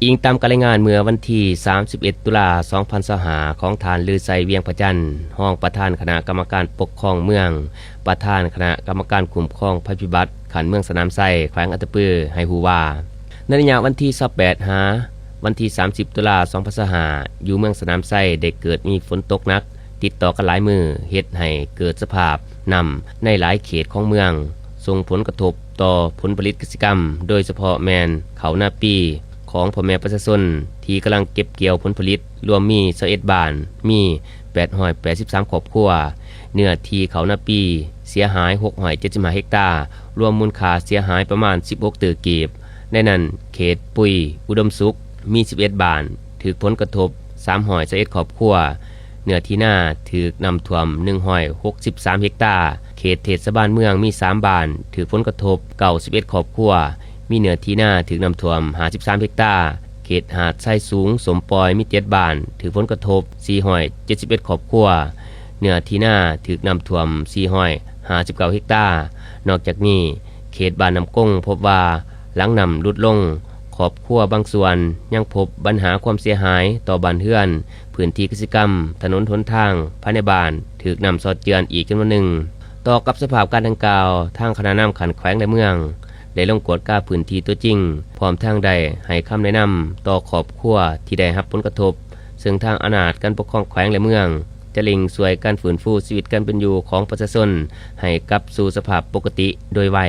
ອີງຕາມການລາຍງານເມື່ອວັນທີສາມສິບເອັດ ຕຸລາ ສອງພັນຊາວຫ້າ ຂອງທ່ານ ລືໄຊ ວຽງພະຈັນ, ຮອງປະທານຄະນະກຳມະການປົກຄອງເມືອງ, ປະທານຄະນະກຳມະການຄຸ້ມຄອງໄພພິບັດຂັ້ນເມືອງສະໜາມໄຊ, ແຂວງອັດຕະປື, ໃຫ້ຮູ້ວ່າ, ໃນໄລຍະວັນທີຊາວແປດ ຫາ ວັນທີສາມສິບ ຕຸລາ ສອງພັນຊາວຫ້າ ຢູ່ເມືອງສະໜາມໄຊໄດ້ເກີດມີຝົນຕົກໜັກ ຕິດຕໍ່ກັນຫຼາຍມື້ ເຮັດໃຫ້ເກີດສະພາບນ້ຳໃນຫຼາຍເຂດຂອງເມືອງ ສົ່ງຜົນກະທົບຕໍ່ຜົນຜະລິດກະສິກຳ, ໂດຍສະເພາະແມ່ນເຂົ້ານາປີຂອງພໍ່ແມ່ປະຊາຊົນທີ່ກຳລັງເກັບກ່ຽວຜົນຜະລິດ ລວມມີ ຊາວເອັດ ບ້ານ, ມີ ແປດຮ້ອຍແປດສິບສາມ ຄອບຄົວ, ເນື້ອທີ່ເຂົ້ານາປີເສຍຫາຍ ຫົກຮ້ອຍເຈັດສິບຫ້າ ເຮັກຕາ, ລວມມູນຄ່າເສຍຫາຍປະມານ ສິບຫົກ ຕື້ກີບ. ໃນນັ້ນ, ເຂດປຸຍອຸດົມສຸກ ມີ ສິບເອັດ ບ້ານ, ຖືກຜົນກະທົບ ສາມຮ້ອຍຊາວເອັດ ຄອບຄົວ, ເນື້ອທີ່ນາຖືກນ້ຳຖ້ວມ ໜຶ່ງຮ້ອຍຫົກສິບສາມ ເຮັກຕາ. ເຂດເທດສະບານເມືອງມີ ສາມ ບ້ານ, ຖືກຜົນກະທົບ ເກົ້າສິບເອັດ ຄອບຄົວ, ມີເນື້ອທີ່ນາຖືກນ້ຳຖ້ວມ ຫ້າສິບສາມ ເຮັກຕາ. ເຂດຫາດຊາຍສູງ ສົມປ່ອຍ ມີ ເຈັດ ບ້ານ, ຖືກຜົນກະທົບ ສີ່ຮ້ອຍເຈັດສິບເອັດ ຄອບຄົວ, ເນື້ອທີ່ນາຖືກນ້ຳຖ້ວມ ສີ່ຮ້ອຍຫ້າສິບເກົ້າ ເຮັກຕາ. ນອກຈາກນີ້, ເຂດບ້ານນ້ຳກົງ ພົບວ່າ ຫຼັງນ້ຳຫຼຸດລົງ, ຄອບຄົວບາງສ່ວນຍັງພົບບັນຫາຄວາມເສຍຫາຍຕໍ່ບ້ານເຮືອນ, ພື້ນທີ່ກະສິກຳ, ຖະໜົນຫົນທາງພາຍໃນບ້ານຖືກນ້ຳຊອດເຈື່ອນອີກຈຳນວນໜຶ່ງ. ຕໍ່ກັບສະພາບການດັ່ງກ່າວ, ທາງຄະນະນຳຂັ້ນແຂວງ ແລະ ເມືອງ ໄດ້ລົງກວດກາພື້ນທີ່ຕົວຈິງ, ພ້ອມທັງໄດ້ໃຫ້ຄຳແນະນຳຕໍ່ຄອບຄົວທີ່ໄດ້ຮັບຜົນກະທົບ, ເຊິ່ງທາງອຳນາດການປົກຄອງແຂວງ ແລະ ເມືອງ ຈະເລັ່ງຊ່ວຍການຟື້ນຟູຊີວິດການເປັນຢູ່ຂອງປະຊາຊົນໃຫ້ກັບສູ່ສະພາບປົກກະຕິໂດຍໄວ.